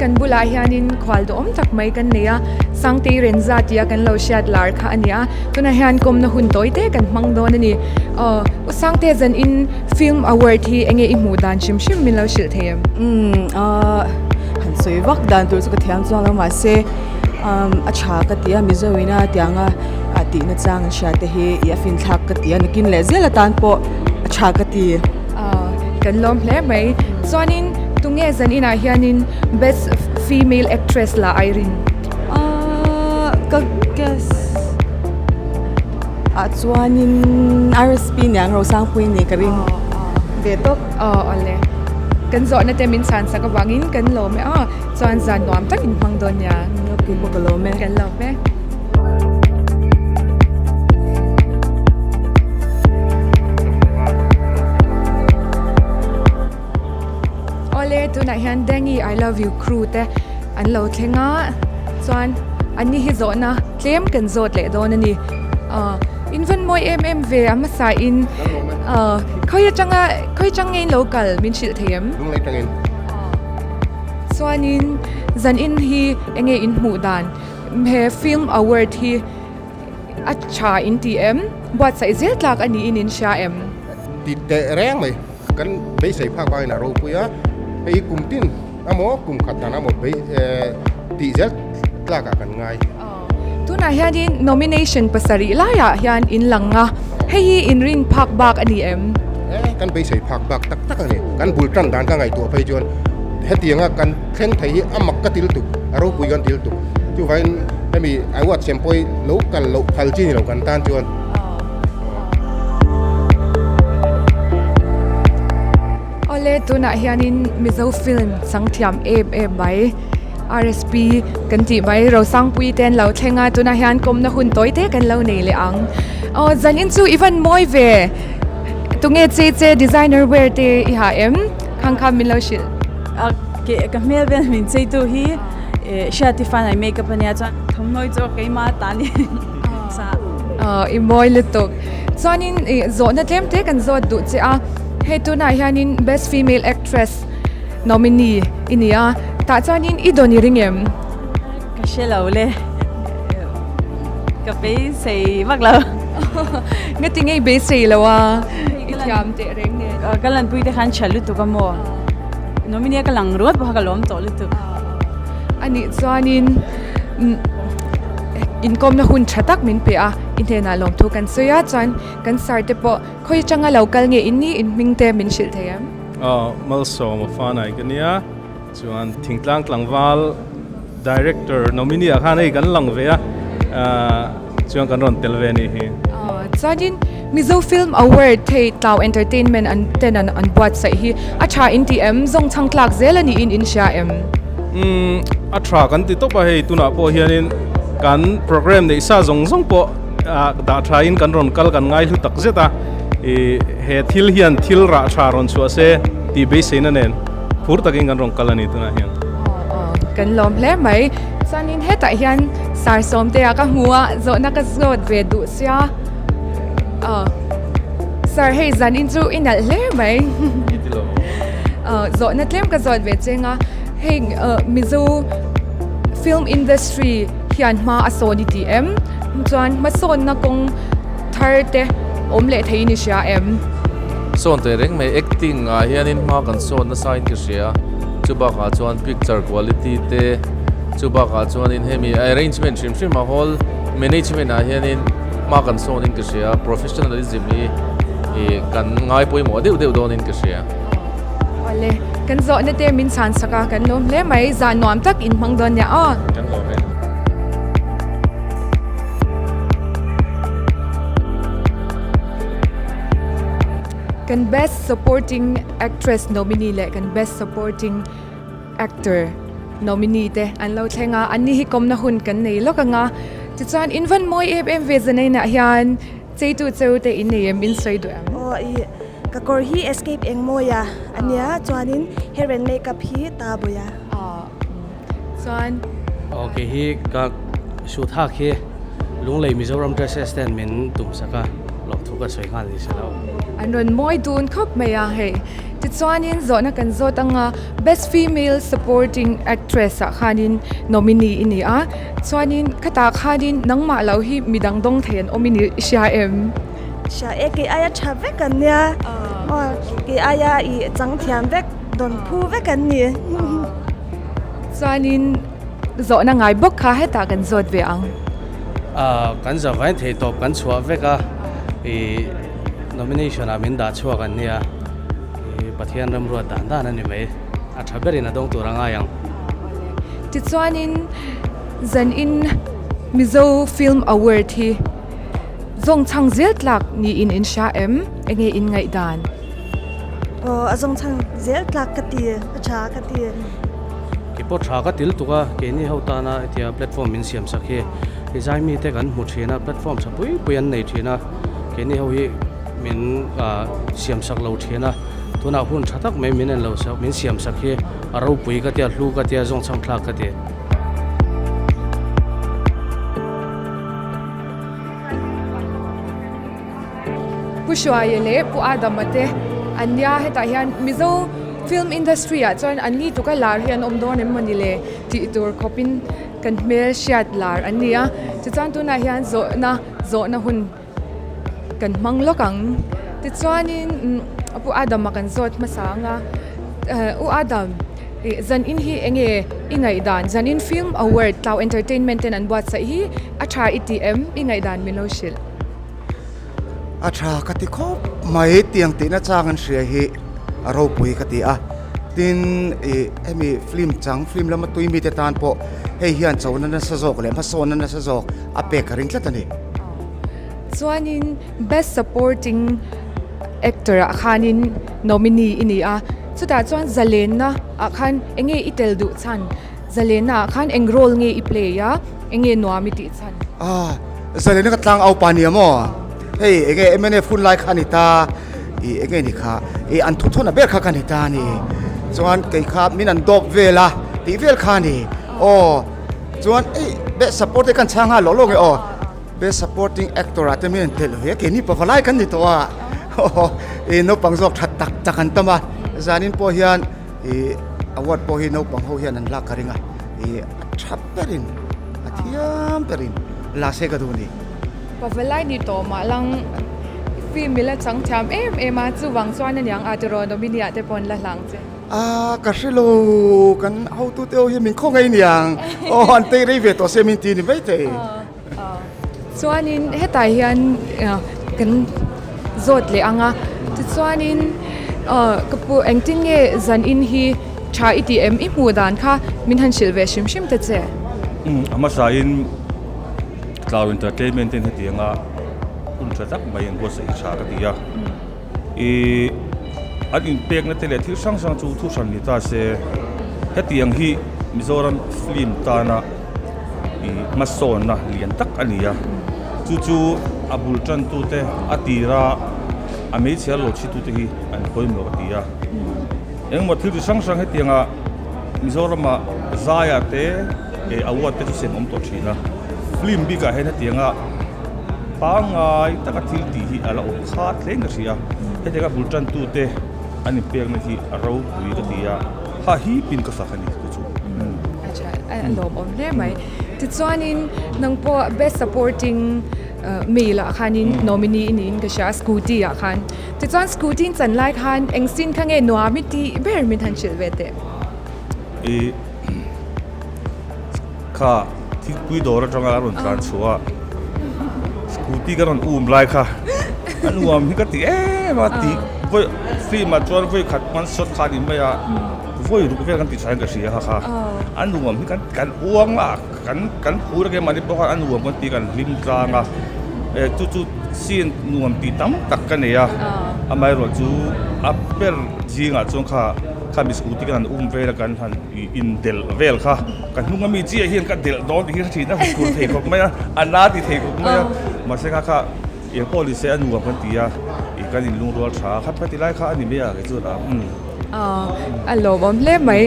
kan bulah hianin khual duhawm tak mai kan nei a, Sangtei Renza tia kan lo hriat lar kha a ni a, tunah hian kawmna hun tawi te kan hmang dawn a ni. Aw, U Sangte zanin film award hi enge i hmuh dan hrim hrim min lo hrilh thei em? Umm, aaa han sawi vak dan tur chu ka thiam chuang lo mahse a tha ka ti a, Mizo ina tianga tihna chang an hria te hi i a finthlak ka ti a, nakin leh zel atan pawh a tha ka ti. Aw, kan lawm hle mai. Chuanin tunge zaninah hianin best female actress la Irene? Aaa, ka guess ah chuanin RSP niang Rosangpui ni ka ring ve tawp. Aw awle, kan zawhna te min chhan sak avangin kan lawm e aw, chuan zan nuam tak in hmang dawn nia. Ka pawh ka lawm e. Kan lawm e. Awle tunah hian Dengi I love you crew te an lo thleng a chuan an ni hi zawhna tlem kan zawt leh dawn a ni ah in van mawi em em ve a hmasa in ah khawi atanga khawi atang nge in lo kal min hrilh thei em? Lunglei atangin. Chuanin zanin hi enge in hmuh dan he film award hi a tha in ti em? Buatsaih zel tlak a niin in hria em? Ti teh reng mai. Kan beisei phak vangin a ropui a, hei hi kum tin emaw kum khat dan emaw bei tih zel tlakah kan ngai. Tunah hianin nomination pasarih laiah hian in lang a, hei hi inrin phak bak a ni em? E, kan beisei phak bak tak tak a ni. Kan bul tan dan ka ngaihtuah phei chuan hetianga kan thleng thei hi a mak ka til tuk, a ropui kan til tuk. Chuvangin hemi award sem pawh hi lo kal loh phal chi ni lo kan tan chuan. Awle tunah hianin Mizo film chang thiam em em mai RSP kan tih mai Rosangpui te an lo thleng a tunah hian kawmna hun tawi te kan lo nei leh ang aw zanin chu i van mawi ve tunge che che designer wear te i ha em khang kha min lo hrilh. Ka hmel vel min cheitu hi Hriati Fanai makeup ania chuan thawmhnaw chu keimah ta a ni. I mawi lutuk. Chuanin i zawhna tlem te kan zawt duh che a, hei tunah hianin Best Female Actress nominee i ni a, tah chuanin i dawn i ring em? Ka hre lo le, ka beisei vak lo. Ngati ngei beisei lo a, i thiam teh reng nen. Ka lanpui te khan tha lutuk a maw, nominee a ka lang ruat pawh kha ka lawm tawh lutuk. Anih chuanin. Inkawmna hun tha tak min pe a, i hnenah lawmthu kan sawi a, chuan kan sir te pawh khawi atanga lo kal nge in ni in hming te min hrilh thei em? Aw, Malsawm a fanai ka nia, chuan Thingtlang Tlangval Director nominee ah khan hei kan lang ve a, chuan kan rawn tel ve a nih hi. Aw, chuanin Mizo Film Award thei Tlau Entertainment an ten an an buatsaih hi a tha in ti em? Zawng chhang tlak zel a niin in hria em? Umm, a tha kan ti tawp a hei tunah pawh hianin kan program neih sa zawng zawng pawh dah tha in kan rawn kal kan ngai hlu tak zet a, ih he thil hian thil rah tha rawn chhuah se tih beiseina nen phur takin kan rawn kal a ni tunah hian. Aw aw, kan lawm hle mai. Chuanin hetah hian sar sawmtea ka hmu a, zawhna ka zawt ve duh sia. Aw Sir hei zan in chu i nalh hle mai. I ti lo. Aw zawhna tlem ka zawt ve cheng a, hei Mizo film industry hian hma a sawn i ti em? Chuan hmasawnna kawng thar te awm leh thei in i hria em? Sawn teh reng mai acting ah hianin hma kan sawn nasa in ka hria, chu bakah chuan picture quality te chu bakah chuanin hemi arrangement hrim hrim a hall management ah hianin hma kan sawn in ka hria, professionalism hi ih kan ngai pawimawh deuh deuh dawn in ka hria. Awle, kan zawhna te min chhan sak a, kan lawm hle mai, zah nuam tak in hmang dawn nia aw. Kan lawm e. Kan Best Supporting Actress nominee leh kan Best Supporting Actor nominee te an lo thleng a, an ni hi kawmna hun kan nei lawk ang a, tichuan in van mawi em em ve zanainah hian cheitu cheu te in nei em in sawi duh em? Aw i ka kawr hi escape eng mawi a ania chuanin hair and makeup hi ta bawi a. Aw chuan. Aw kei hi ka suit hak hi Lunglei Mizoram dresses ten min tum sak a, lawmthu ka sawi nghal ni se lo. An rawn mawi dun khawp mai a hei. Tichuanin zawhna kan zawt anga Best Female Supporting Actress ah khanin nominee i ni a, chuanin khatah khanin nangmah lo hi midang dawng thei an awm i ni i hria em? Hria e, kei aia tha vek an nia, aw kei aia i chang thiam vek, dawn phu vek an ni. Chuanin zawhna ngai bawk kha hetah kan zawt ve ang. Kan zavain theihtawp kan chhuah vek a, ih nomination ah min dah chhuak an nia, ih Pathian ramruat dan dan a ni mai, a tha berin a dawng tur a ngai ang. Tichuanin zanin Mizo Film Award hi zawng chhang zel tlak niin in hria em? Enge in ngaihdan? Aw a zawng chhang zel tlak ka ti, a tha ka ti. Kei pawh tha ka til tuk a, keini ho tana hetia platform min siam sak hi zai mite kan hmu thin a, platform tha pui pui an nei thin a, keini ho hi min siam sak lo thin a, tunah hun tha tak mai min en lo sak min siam sak hi a ropui ka tia, hlu ka tia, zawng chhang thlak ka ti. Pu Hruaia leh Pu Adama te an nia hetah hian Mizo film industry ah chuan an ni tuk a lar hi an awm dawn em mawni le tih tur khawpin kan hmel hriat lar an ni a tichuan tunah hian zawhna zawhna hun kan hmang lawk ang tichuanin Pu Adama kan zawt hmasa ang a U Adam ih zanin hi eng nge i ngaihdan zanin film award Tlau entertainment ten an buatsaih hi a tha i tih em i ngaihdan min lo hrilh. A tha ka ti khawp mai tiang tihna chang an hria hi a ropui ka ti a tin ih hemi film chang film lama tui mite tan pawh hei hian chona nasa zawk leh hmasawnna nasa zawk a pek ka ring tlat a ni. Chuanin best supporting actor ah khanin nominee i ni a chutah chuan zalenna ah khan eng nge i tel duh chhan? Zalena ah khan eng role nge i play a, eng nge nuam i tih chhan? Ah, Zalena ka tlang au pa nia maw? Hei eng nge MNF hun lai kha a ni ta, i eng nge ni kha, i an thu thawn a ber kha ka ni ta a ni. Chuan kei kha min an dawp vel a tih vel kha a ni. Aw, chuan ei best support te kan chhang nghal lawk lawk nge aw, best supporting actor ah te min an telh ve a, keini pavalai kan ni tawh a, aw i naupang zawk that tak tak an tam a, zanin pawh hian Ih award pawh hi naupang ho hian an lak ka ring a, ih a tha berin a thiam berin la se ka duh a ni. Pavalai ni tawh mah lang film ila chang thiam em em a, chuvang chuan aniang a tiraw Domini ah te pawh an la hlang che. Ah ka hre lo, kan hotu te ho hian min khaw ngei niang, aw an tei rei ve tawh se min ti ni mai thei. Chuanin hetah hian kan zawt leh ang a, tichuanin ka pu engtin nge zan in hi tha i tih em i hmuh dan kha min han hrilh ve hrim hrim ta che. A hmasain Tlau Entertainment ten hetianga hun tha tak mai an buatsaih hi tha ka ti a, ih an inpekna te leh thil hrang hrang chu thu hran ni ta se hetiang hi Mizoram film tana ih hmasawnna lian tak a ni a, chu chu a bul tantute a tira a hmeichhe lo chhitute hi an pawimawh a ti a, engemaw thil chi hrang hrang hetianga Mizorama zaia te eh award te chu sem awm tawh thin a, film bikah hian hetianga pangngai taka thil tih hi a la awm khat hle in ka hria, hetianga bul tantute an inpekna hi a ropui ka ti a. Ha hi pin ka fak a ni chu chu. A tha a lawmawm hle mai. Tichuanin nang pawh best supporting male ah khanin nominee i niin ka hria scooty ah khan. Tichuan scooty in chan lai khan eng sin kha nge nuam i tih ber min han hrilh ve teh. I kha thingpui dawr atanga a rawn tlan chhuah a scooty ka rawn um lai kha a nuam hi ka ti em a tih vawi film ah chuan vawi khat one shot kha a ni mai a vawi ruk vel kan ti thain ka hria kha kha a nuam hi kan kan uang a kan kan phur a keimahni pawh khan a nuam kan ti kan hlim tlang a eh chu chu scene nuam tih tam tak ka nei a amaherawh chu a ber zingah chuan kha khami scooty kan han um vel a kan han ih indelh vel kha ka hnung ami chiah hian ka delh dawn tih hi ka thin a huphurh thei khawp mai a a na ti thei khawp mai a mahse kha kha eng pawh ni se a nuam kan ti a ih kan inlungrual tha a khat kha ti lai kha a ni mai a kei chuan a umm. A lawmawm hle mai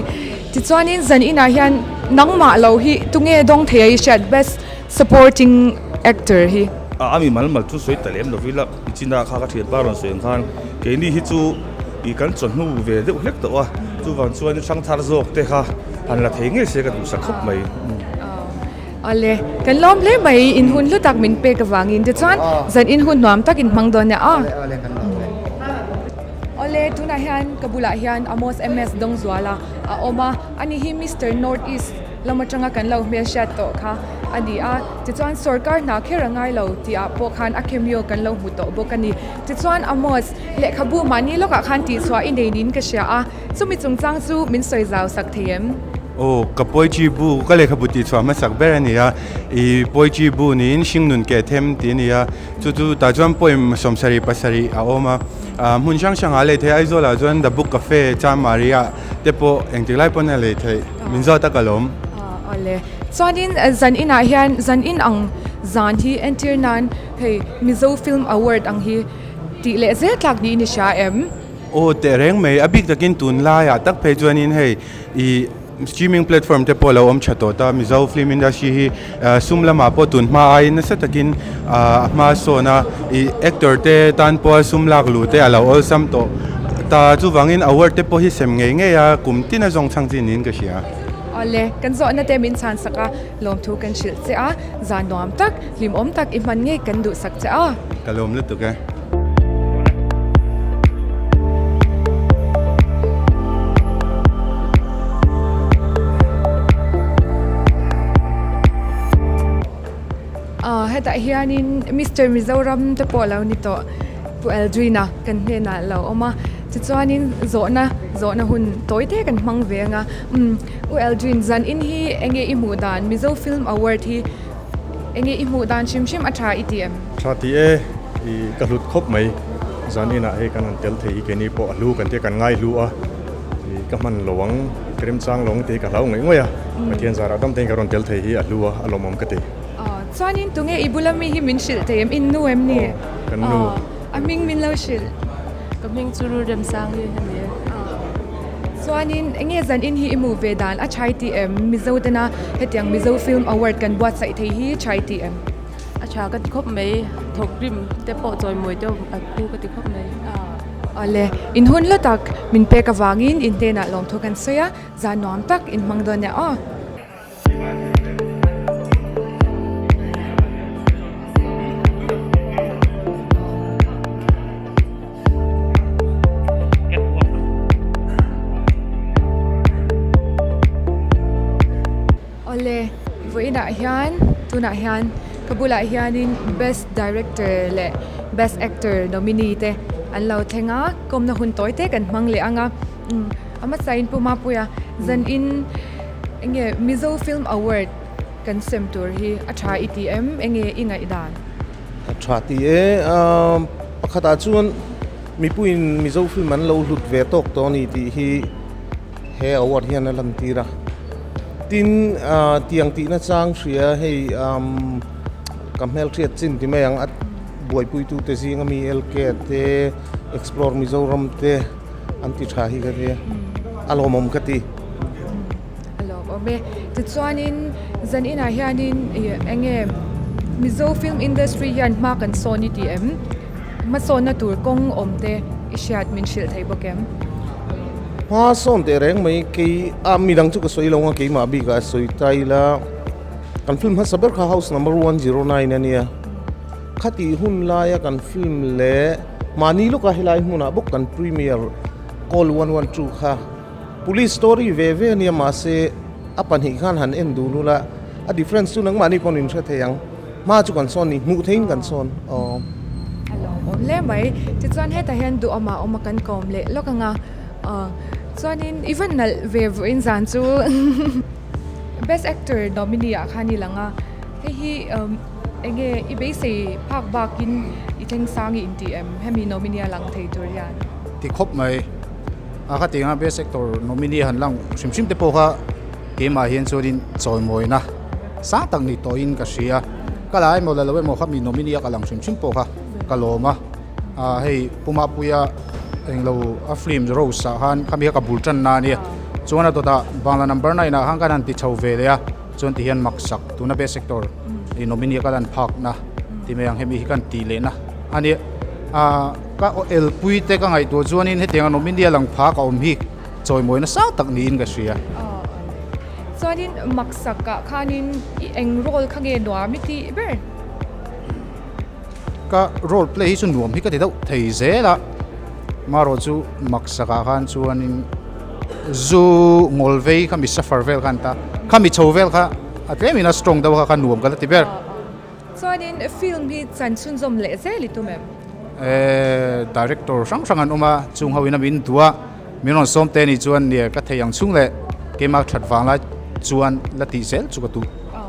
tichuanin zan inah hian nangmah lo hi tunge dawng thei a i hriat best supporting actor hi. A mi mal mal chu sawi ta lem lovila China kha ka thianpa rawn sawi ang khan keini hi chu ih kan chawhnu ve deuh hlek tawh a, chuvang chuan hrang thar zawk te kha han la thei ngei se ka duhsak khawp mai. Awle, kan lawm hle mai, in hun hlu tak min pek avangin tichuan zan in hun nuam tak in hmang dawn nia aw. Awle, tunah hian ka bulah hian Amos MS Dawngzuala a awm a, ani hi Mister North East lam atanga kan lo hmelhriat tawh kha a ni a, tichuan sorkar hna kher a ngai lo tih ah pawh khan a cameo kan lo hmu tawh bawk a ni. Tichuan Amos, lehkhabu mahni lawkah khan tihchhuah i nei niin ka hria a, chumi chungchang chu min sawi zau sak thei em? Aw, ka poetry bu, ka lehkhabu tihchhuah hmasak ber a ni a, i poetry bu niin Hringnun Keh Them tih a ni a, chu chu tah chuan poem 77 a awm a, hmun hrang hrangah a lei theih a, Aizawlah chuan The Book Cafe, Chamari ah te pawh engtik lai pawn a lei theih, min zawt a ka lawm. Awle, chuanin zan inah hian zan in ang zan hi entir nan hei Mizo Film Award ang hi tih leh zel tlak niin i hria em? Aw tehreng mai, a bik takin tunlaiah tak phei chuanin hei i streaming platform te pawh a lo awm tha tawh ta, Mizo film industry hi sum lamah pawh tun hma aiin nasa takin a hma sawn a, i actor te tan pawha sum lak luh te a lo awlsam tawh ta, chuvangin award te pawh hi sem ngei ngei a, kum tin a zawng chhang chi niin ka hria. Awle, kan zawhna te min chhan sak a, lawmthu kan hrilh che a, zan nuam tak, hlimawm tak i hman ngei kan duhsak che a. Ka lawm lutuk e. Hetah hianin Mister Mizoram te pawh a lo ni tawh Pu Aldrin-a kan hnenah a lo awm a, tichuanin zawhna zawhna hun tawi te kan hmang ve ang a, umm U Aldrin zan in hi eng nge i hmuh dan Mizo Film Award hi eng nge i hmuh dan hrim hrim a tha i ti em? Tha ti e. I ka hlut khawp mai. Zan inah hei kan han tel thei hi keini pawh a hlu kan tia kan ngai hlu a, i ka hman lo ang, ka remchang lo ang tih hi ka hlau ngaih ngawih a, Pathian zarah dam tein ka rawn tel thei hi a hlu a, a lawmawm ka ti. Aw, chuanin tunge i bula mi hi min hrilh thei em? In nu em ni? Aw, kan nu. Aw, a hming min lo hrilh. Ka hming chu Ru Remsang hi a ni e. Aw, chuanin enge zan in hi i hmuh ve dan a chhai tih em? Mizo tena hetiang Mizo Film Award kan buatsaih thei hi chhai tih em? A tha ka ti khawp mai, thawk rim te pawh chawimawi deuh a phu ka ti khawp mai. Awle, in hun la tak min pek avangin in hnenah lawmthu kan sawi a, zan nuam tak in hmang dawn nia aw. Awle, vawiinah hian tunah hian ka bulah hianin best director leh best actor nominee te an lo thleng a, kawmna hun tawi te kan hmang leh ang a, a hmasain Pu Mapuia zanin enge Mizo Film Award kan sem tur hi a tha i ti em? Enge i ngaihdan? A tha ti e, pakhatah chuan mipuiin Mizo film an lo hlut ve tawk tawh a ni tih hi He award hian a lantir a, tin tiang tihna chang hria hei ka hmelhriat chin ti mai ang a buaipuitute zinga mi LK te Explore Mizoram te an ti tha hi ka tia a lawmawm ka ti. A lawmawm e. Tichuanin zaninah hianin eng nge Mizo film industry hian hma kan sawn i ti em? Hmasawnna tur kawng awm te i hriat min hrilh thei bawk em? Hma sawn teh reng mai kei a midang chu ka sawi lo ang a keimah bikah a sawi ta ila kan film hmasa ber kha house number 109 a nia khatih hun laia kan film leh mahni lawka helai hmunah bawk kan premier call 112 kha police story ve ve a nia mahse a pahnih khan han en dun ula a difference chu nangmahni pawn in hre thei ang. Hma chu kan sawn ni, hmuh theiin kan sawn aw. A lawmawm hle mai. Tichuan hetah hian duhawmah awm a kan kawm leh lawk ang a. Chuanin i va nalh ve vawiin zan chu Best Actor nominee ah khan i lang a. Hei hi eng nge i beisei phak bakin i thleng sang i intih em hemi nominee a lang thei tur hian? Ti khawp mai. A kha tianga Best Actor nominee han lang hrim hrim te pawh kha keimah hian chuanin chawimawina. Sang tak ni tawhin ka hria. Ka la emaw la lo emaw kha mi nominee a ka lang hrim hrim pawh kha ka lawm a. Ahh hei Pu Mapuia englo a film Rose ah khan khami kha ka bul tan na ania. Chuan a dawtah Bangla number 9 ah khan kan han ti chho ve leh a. Chuan ti hian mak sak tuna best actor i nominee a ka lan phak na. Ti mai ang hemi hi kan tih lehna a ni. Ahh ka elpui te ka ngaihtuah chuanin hetiang an awm India lang phak a awm hi chawimawina sang tak niin ka hria. Chuanin maksakah khanin i eng role kha nge nuam i tih ber? Ka role play hi chu nuam hi ka ti deuh thei zel a, marawh chu maksakah khan chuanin zu ngawl vei kha mi suffer vel kha an ta, kha mi chho vel kha a tlemin a strong deuh kha kha nuam ka la ti ber. Chuanin film hi chan chhunzawm leh zel i tum em? Ehh director hrang hrang an awm a, chung ho in a min duh a, min rawn sawm te ni chuan nia ka thei ang chhung leh keimah that vang lai chuan la tih zel chu ka duh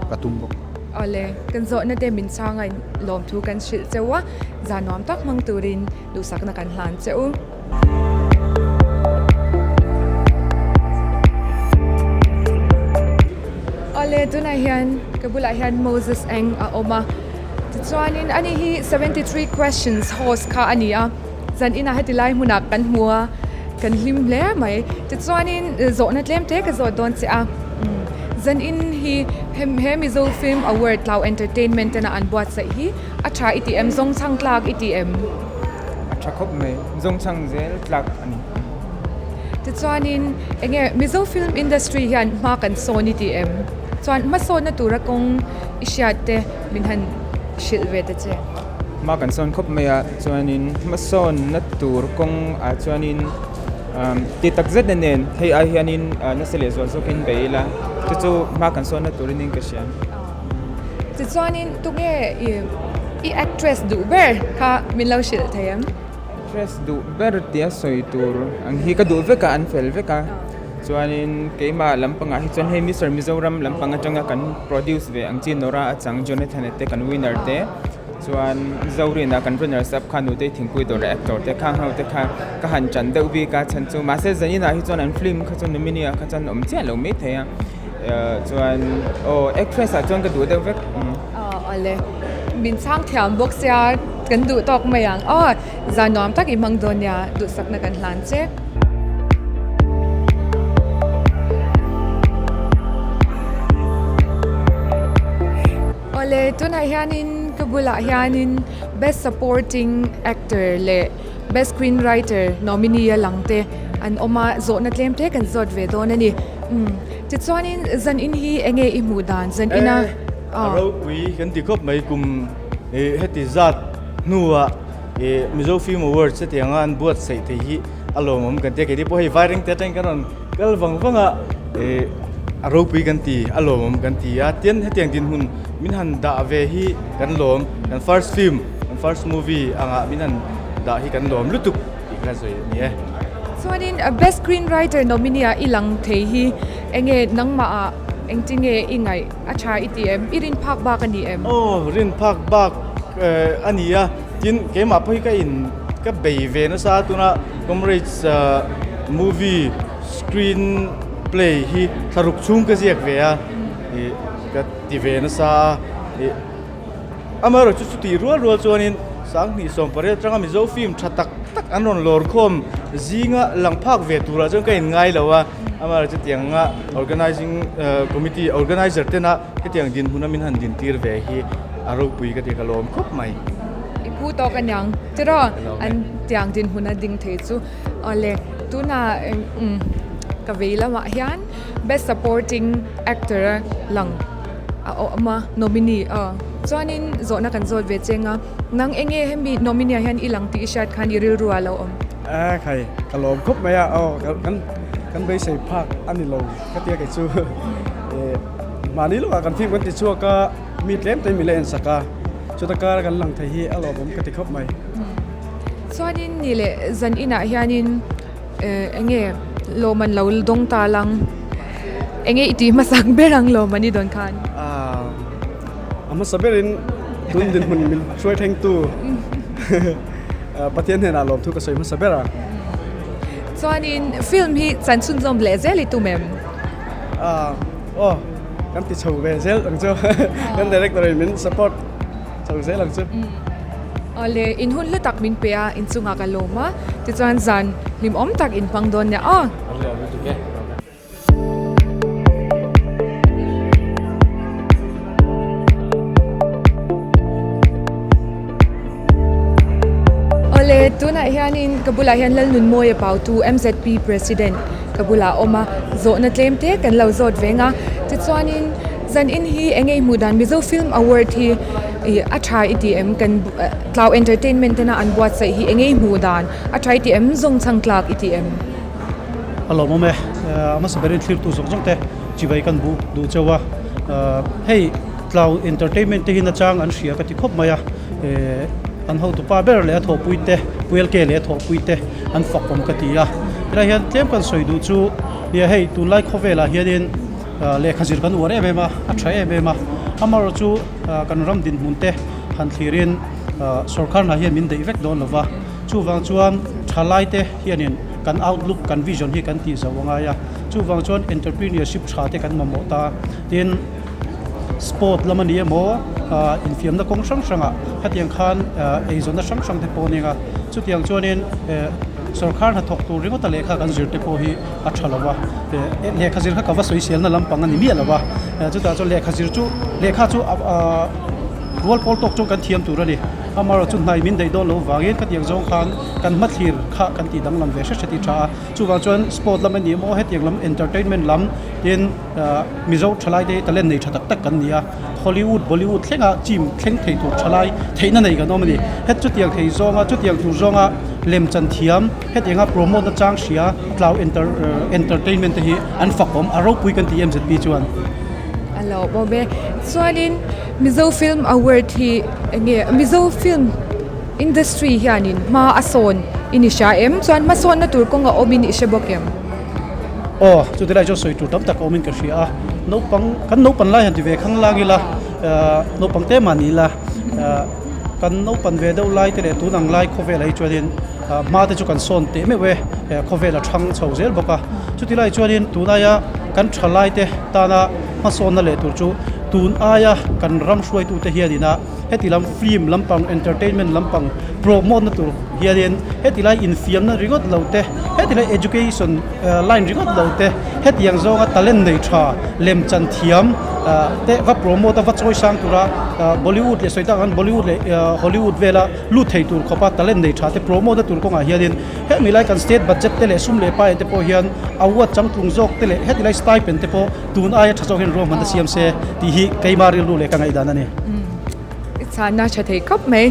ka tum bawk. Awle, kan zawhna te min chhang a lawmthu kan hrilh cheu a, zan nuam tak hmang turin duhsakna kan hlan che u. Awle tunah hian ka bulah hian Moses eng a awm a tichuanin ani hi 73 questions host kha a ni a zan inah heti lai hmunah kan hmu a kan hlim hle mai tichuanin zawhna tlem te ka zawt dawn che a zan in hi he Mizo film award Tlau entertainment tena an buatsaih hi a tha i ti em zawngchhang tlak i ti em? A tha khawp mai, zawngchhang zel tlak a ni. Tichuanin enge Mizo film industry hian hma kan sawn i ti em? Chuan hmasawnna tura kawng i hriat te min han hrilh ve ta che. Hma kan sawn khawp mai a, chuanin hmasawnna tur kawng ah chuanin ti tak zet nen hei ai hianin nasa leh zual zawkin bei ila chu chu hma kan sawnna turin in ka hria. Tichuanin tunge i actress duh ber kha min lo hrilh thei em? Actress duh ber tia sawi tur ang hi ka duh vek a, an fel vek a. Chuanin keimah lampangah hi chuan hei Mister Mizoram lampang atanga kan produce ve ang chi Nora a chang Jonathan te kan winner te chuan Zorina kan runners up kha nutei thingpui dawr leh actor te khang ho te kha ka han chan deuh bik a chhan chu mahse zaninah hi chuan an film kha chuan nominee ah kha chuan awm chiah lo maithei a. Chuan aw actress ah chuan ka duh deuh vek. Awle min chhang thiam bawk sia kan duh tawk mai ang aw zan nuam tak i hmang dawn nia duhsakna kan hlan che. Awle tunah hianin ka bulah hianin best supporting actor leh best screenwriter nominee a lang te an awm a zawhna tlem te kan zawt ve dawn a ni. Umm tichuanin zan in hi enge i hmuh dan zan ina A ropui kan ti khawp mai kum ih heti zat hnuah ih Mizo Film Awards hetianga an buatsaih thei hi a lawmawm kan ti a keini pawh hei Vaireng te atangin kan rawn kal vang vang a ih a ropui kan ti a lawmawm kan ti a tin hetiang dinhmun min han dah ve hi kan lawm kan first film kan first movie angah min han dah hi kan lawm lutuk tih kha sawi a ni e. Chuanin Best Screenwriter nominee ah i lang thei hi enge nangmah ah engtinge i ngaih a tha i ti em? I rin phak bak a ni em? Aw, rin phak bak a ni a, tin keimah pawh hi ka in ka bei ve nasa a tuna Comrades movie screen play hi thlaruk chhung ka ziak ve a, ih ka ti ve nasa a, ih Amaherawhchu chutih rual rual chuanin 2018 atanga Mizo film tha tak tak an rawn lawr khawm zinga lang phak ve turah chuan ka inngai lo a, amaherawhchu tianga organising committee organiser tena hetiang dinhmuna min han dintir ve hi a ropui ka ti ka lawm khawp mai. I phu tawk aniang tiraw an tiang dinhmuna ding thei chu awle tunah ka vei lamah hian best supporting actor a lang. A awm a, nominee a. Chuanin zawhna kan zawt ve cheng a, nang enge hemi nominee ah hian i lang tih i hriat khan i rilru ah lo awm? A khai, ka lawm khawp mai a, aw kan kan beisei phak a ni lo ka tia kei chu eh mahni lawkah kan film kan ti chhuak a, mi tlem te mi la en sak a, chuta kara kan lang thei hi a lawmawm ka ti khawp mai. Chuanin ni leh zan inah hianin Eh enge lawm an lo dawng ta lang enge i tih hmasak ber ang lawm an i dawn khan? Ah a hmasa berin tun dinhmun min hruai thleng tu Pathian hnenah lawmthu ka sawi hmasa ber a. Chuanin film hi chan chhunzawm leh zel i tum em? Ah aw kan ti chho ve zel ang chu kan director in min support chho zel ang chu. Awle, in hun hlu tak min pe a, in chungah ka lawm a, tichuan zan hlimawm tak in hmang dawn nia aw. Kan lawm lutuk e. Chuanin ka bulah hian Lalnunmawia Pautu MZP President ka bulah a awm a, zawhna tlem te kan lo zawt veng a. Tichuanin zanin hi eng nge i hmuh dan Mizo Film Award hi ih a tha i ti em kan Tlau Entertainment tena an buatsaih hi eng nge i hmuh dan a tha i ti em zawng chhang tlak i ti em? A lawmawm e, a hmasa berin thlirtu zawng zawng te chibai kan buk duh cheu a, hei Tlau Entertainment te hi nachang an hria ka ti khawp mai a, an hotupa ber leh a thawhpui te, Puelke leh a thawhpui te an fak awm ka ti a, helai hian tlem kan sawi duh chu nia hei tunlai khawvelah hianin lehkha zir kan uar em em a, a tha em em a, amaherawhchu kan ram dinhmun te han thlirin sorkar hna hian min daih vek dawn lova, chuvang chuan thalai te hianin kan outlook, kan vision hi kan tih zo a ngai a, chuvang chuan entrepreneurship tha te kan mamawh ta a, tin. Sport lam a ni emaw infiamna kawng hrang hrangah hetiang khan eizawnna hrang hrang te pawh a ning a, chutiang chuanin sorkar hnathawk tur ringawta lehkha kan zir te pawh hi a tha lo a, lehkha zir kha ka va sawiselna lampang a ni miah lo a, chutah chuan lehkha zir chu lehkha chu rual pawl tawk chuan kan thiam tur a ni. Amaherawhchu hnai min daih dawn loh vangin khatiang zawng khan kan hmathlir kha kan tih danglam ve hret hret hi tha a, chuvang chuan sport lam a ni emaw hetiang lam entertainment lam tin Mizo thalai te hi talent nei tha tak tak kan ni a, Hollywood, Bollywood thlenga chim thleng thei tur thalai theihna nei kan awm a ni. Het chutiang thei zawnga chutiang tur zawnga lemchan thiam hetianga promote na chang hria tlau enter entertainment te hi an fakawm a ropui kan ti MZP chuan. A lo bawm e. Chuanin Mizo Film Award hi enge Mizo Film Industry hianin hma a sawn i ni hria em? Chuan hmasawnna tur kawnga awmin i hre bawk em? Aw, chuti lai chuan sawi tur tam tak a awmin ka hria a, naupang kan naupan lai han ti ve khang lang ila, naupang te mah ni ila, kan naupan ve deuh lai te leh tun ang lai khawvelah hi chuanin hma te chu kan sawn teh meuh e, khawvel a thang chho zel bawk a, chuti lai chuanin tun aia kan tha lai te tana hmasawnna leh tur chu tun aia kan ram hruaitute hianin a Heti lam film lampang, entertainment lampang promote na tur hianin heti lai infiamna ringawt lo te, heti lai education line ringawt lo te, hetiang zawnga talent nei tha, lemchan thiam te va promote a va chawi sang tura Bollywood leh sawi tak ang Bollywood leh Hollywood vela lut thei tur khawpa talent nei tha te promote na tur kawngah hianin hemi lai kan state budget te leh sum leh pai te pawh hian award changtlung zawk te leh heti lai stipend te pawh Tun aia tha zawk hian ruahman a siam se tih hi keimah rilru leh ka ngaihdan a ni. I chhanna tha thei khawp mai.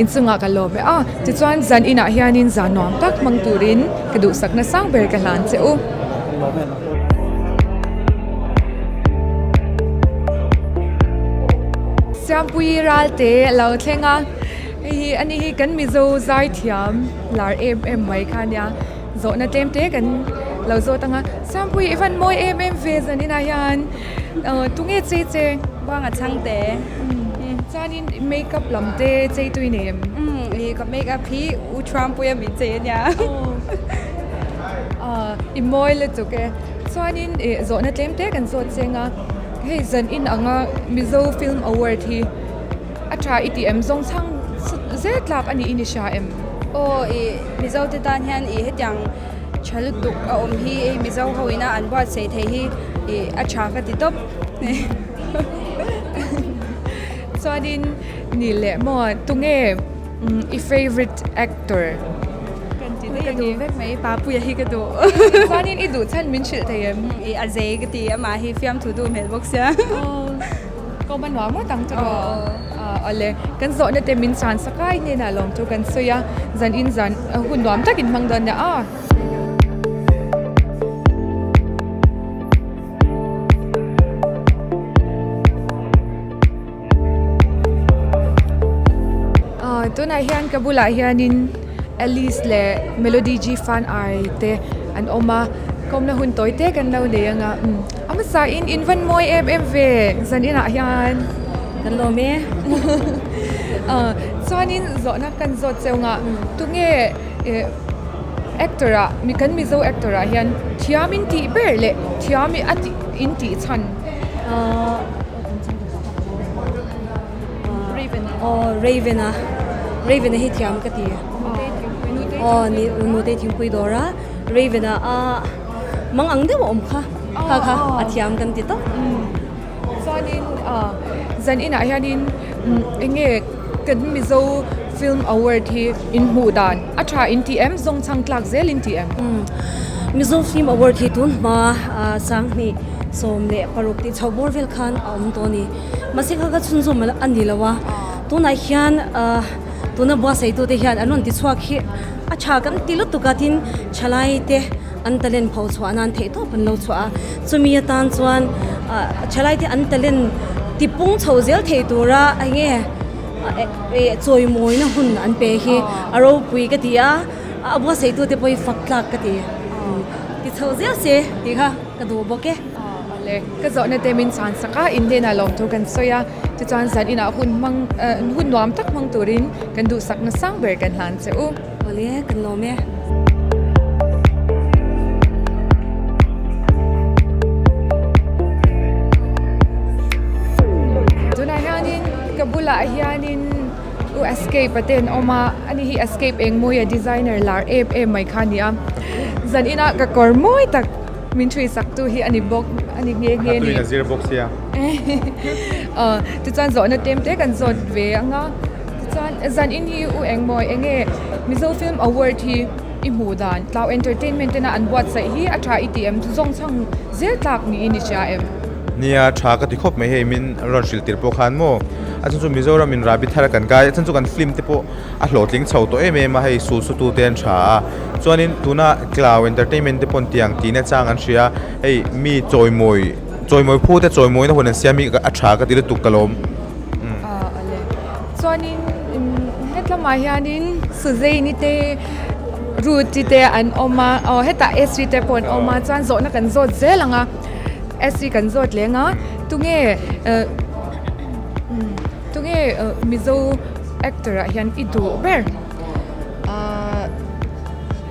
Inchungah ka lawm e a. Tichuan zan inah hianin zan nuam tak hmang turin ka duhsakna sang ber ka hlan che u. Siampuii Ralte a lo thleng a, hei hi ani hi kan Mizo zaithiam lar em em mai kha a nia. Zawhna tlem te kan lo zawt ang a, Sangpui i van mawi em em ve zan inah hian tunge chei che? Buanga chhang te. Chuanin make up lam te chei tui nei em? Umm i ka make up hi U Thuampuia min chei a nia. I mawi lutuk e. Chuanin zawhna tlem te kan zawt cheng a, hei zan in anga Mizo Film Award hi A tha i ti em? Zawng chhang zel tlak a nih i ni hria em? Aw i Mizo te tan hian i hetiang tha lutuk a awm hi hei Mizo ho ina an buatsaih thei hi i a tha ka ti tawp. Chuanin ni leh maw tunge i favourite actor? Ka duh vek mai Papuia hi ka duh. Chuanin i duh chhan min hrilh thei em? I a zei ka ti amah hi fiamthu duh hmel bawk sia. Ko man nuam ngawt ang chu aw. Awle, kan zawhna te min chhan sakai hnenah lawm chu kan sawi a, zan in zan hun nuam takin hmang dawn nia a. Tunah hian ka bulah hianin Alice leh Melody G Fan Ai te an awm a, kawmna hun tawi te kan lo nei ang a. A hmasa in in van mawi em em ve zan inah hian. Kan lawm e. Chuanin zawhna kan zawt cheu nga tunge actor ah mi kan Mizo actor ah hian thiam in tih ber leh thiam a tih in tih chhan. Raven aw Raven a Raven a hi thiam ka ti. Aw ni nute thingpui dawr a Raven a a. Mang ang deuh a awm kha, kha kha a thiam kan ti tawp. Chuanin zan inah hianin eng nge kan Mizo Film Award hi in hmuh dan a tha in ti em? Zawng chhang tlak zel in ti em? Mizo Film Award hi tun hma 2016 tih chho bawr vel khan a awm tawh a ni. Mahse kha kha chhunzawm a ni lo a, tunah hian tuna buatsaitute hian an rawn ti chhuak hi a tha kan ti lutuk a, tin thalaite an talent pho chhuah nan theihtawp an lo chhuah a, chumi atan chuan thalaite an talent tipung chho zel thei tura eng nge chawimawina hun an pe hi a ropui ka ti a, a buatsaitute pawh hi fak tlak ka ti, ti chho zel se tih kha ka duh bawk e. Awle, ka zawhna te min chhan sak a, in hnenah lawmthu kan sawi a, tichuan zan inah hun hmang hun nuam tak hmang turin kan duhsakna sang ber kan hlan che u. Awle, kan lawm e. Tunah hianin ka bulah hianin U Escape a te an awm a, ani hi Escape Engmawia designer lar em em mai kha a ni a, zan inah ka kawr mawi tak Min thui sak tu hi a ni bawk a ni nghe nghe ni. A zir bawk sia. Aw tichuan zawhna tlem te kan zawt ve ang a, tichuan zan in hi u eng maw eng nge Mizo Film Award hi i hmuh dan Tlau Entertainment tena an buatsaih hi a tha i ti em zawng chhang zel tlak niin i hria em? Nia tha ka ti khawp mai hei min rawn hrilh tir pawh khan maw a chhan chu Mizoram in Rabi thar a kan kai a chhan chu kan film te pawh a hlawhtling chho tawh em em a hei sul su tu te an tha a chuanin tuna Cloud Entertainment te pawn tiang tihna chang an hria hei mi chawimawi chawimawi phu te chawimawina hun an siam hi a tha ka ti lutuk ka lawm. Awle chuanin hetlamah hianin Suzaini te Ruth-i te an awm a aw hetah Esri te pawh an awm a chuan zawhna kan zawt zel ang a Esri kan zawt leng a tunge tunge Mizo Actor ah hian i duh ber. Ahh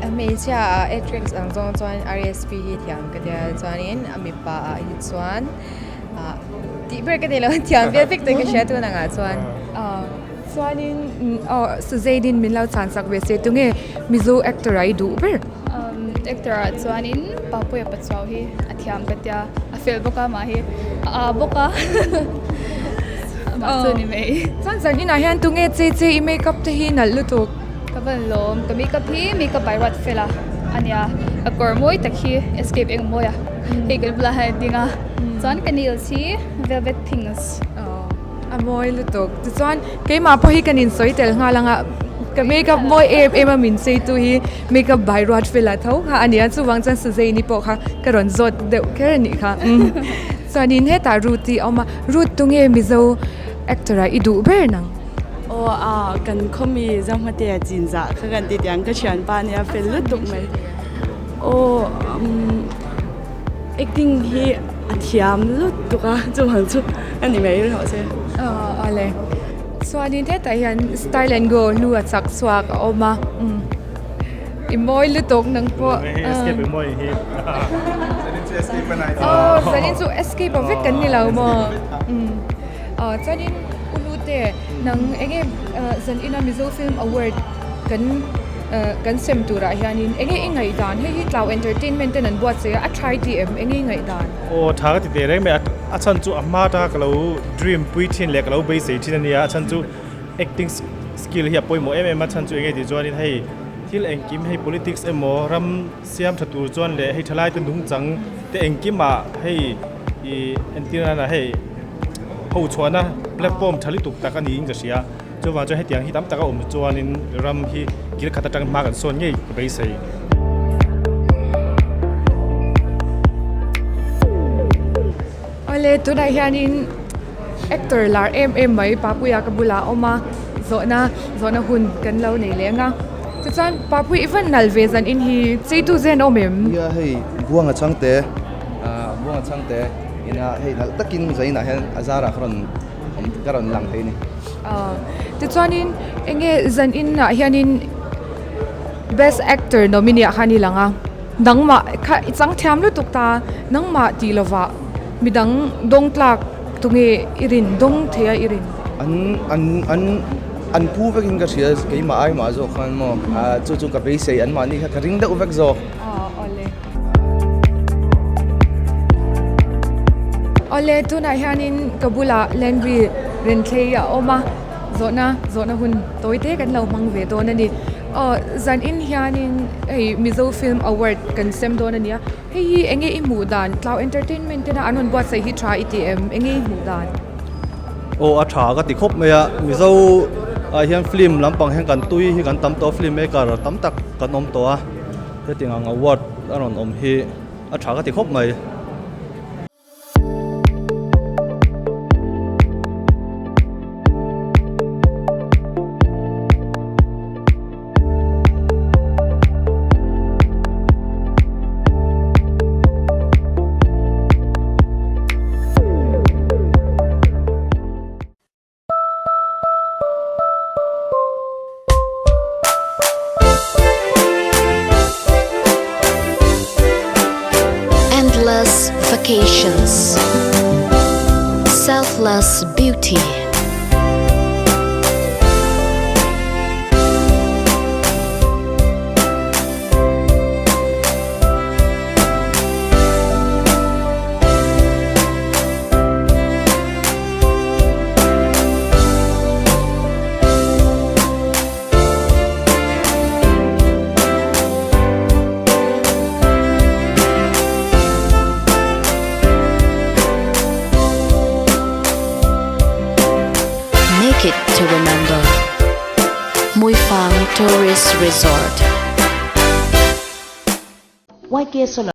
hmeichhia ah actress ang zawng chuan RSP hi thiam ka tia chuanin a mipa ah hi chuan ah tih ber ka nei lo thiam vel vek tawh ka hria tun angah chuan. Ahh chuanin aw Suzainin min lo chhan sak ve se tunge Mizo actor ah i duh ber? Actor ah chuanin Papuia Pachuau hi a thiam ka tia a fel bawk a mah hi a aa bawk a amah chu ni mai. Chuan zan inah hian tunge che che i makeup te hi nalh lutuk? Ka van lawm ka makeup hi makeup by Ruat Fela a nia ka kawr mawi tak hi escape eng mawi a hei kan bulah hian a ding a chuan ka nails hi velvet things. A mawi lutuk. Tichuan keimah pawh hi kan insawi tel nghal ang a, ka makeup mawi em em a min cheitu hi makeup by ruat fela tho kha a ni a, chuvang chuan Suzaini pawh kha ka rawn zawt deuh kher a nih kha. Chuanin hetah Ruth i a awm a, Ruth tunge Mizo actor ah i duh ber nang? Aw a, kan khawmi Zohmatea chinzah kha kan ti tiang ka thianpa nia fel lutuk mai. Aw umm. Acting hi a thiam lutuk a chuvang chu a ni mai rawh se. Aw awle chuanin hetah hian style and go lu a chak chhuak a awm a i mawi lutuk nang pawh Escape i mawi hi Zanin chu escape a nai aw zanin chu escape a vek kan ni lo maw aw chuanin u Hlute nang enge zanin a Mizo film award kan Kan sem turah hianin enge i ngaihdan? Hei hi Tlau Entertainment ten an buatsaih a, a try ti em? Enge i ngaihdan? Aw tha ka ti teh reng mai, a chhan chu a hma atanga ka lo dream pui thin leh ka lo beisei thin a nia, a chhan chu acting skill hi a pawimawh em em a, chhan chu enge tih chuanin hei thil engkim hei politics emaw ram siam tha tur chuan leh hei thalaite nungchang te engkimah hei ih entir nana hei ho chhuahna platform tha lutuk tak a niin ka hria. Chuvang chuan hetiang hi tam tak a awm chuanin ram hi kil khat atang hma kan sawn ngei ka beisei. Awle tunah hianin actor lar em em mai Papuia ka bulah a awm a, zawhna zawhna hun kan lo nei leh ang a. Tichuan Papui i van nal ve zan in hi cheitu zen awm em? Nia hei Buanga changte ah Buanga changte ina hei nalh takin zainah hian a zarah ka rawn ka rawn lang thei a ni. Tichuanin enge zan inah hianin best actor nominee ah khan i lang a, nangmah kha i chang thiam lutuk ta, nangmah tih lovah midang dawng tlak tunge i rin, dawng thei a i rin? An an an an pu vekin ka hria keimah aimah zawk khan maw chu chu ka beisei anmahni kha ka ring deuh vek zawk. Awle tunah hianin ka bulah Landry Renthlei a awm a, Zawhna zawhna hun tawi te kan lo hmang ve dawn a ni. Aw zanin hianin hei Mizo Film Award kan sem dawn a nia. Hei hi enge i hmuh dan? Tlau Entertainment tena an rawn buatsaih hi tha i ti em? Enge i hmuh dan? Aw a tha ka ti khawp mai a, Mizo ah hian film lampang hian kan tui hi kan tam tawh a, film maker tam tak kan awm tawh a, hetiang ang award a rawn awm hi a tha ka ti khawp mai. Endless vacations Selfless beauty Make it to remember. Muifang Tourist Resort. YK Solar.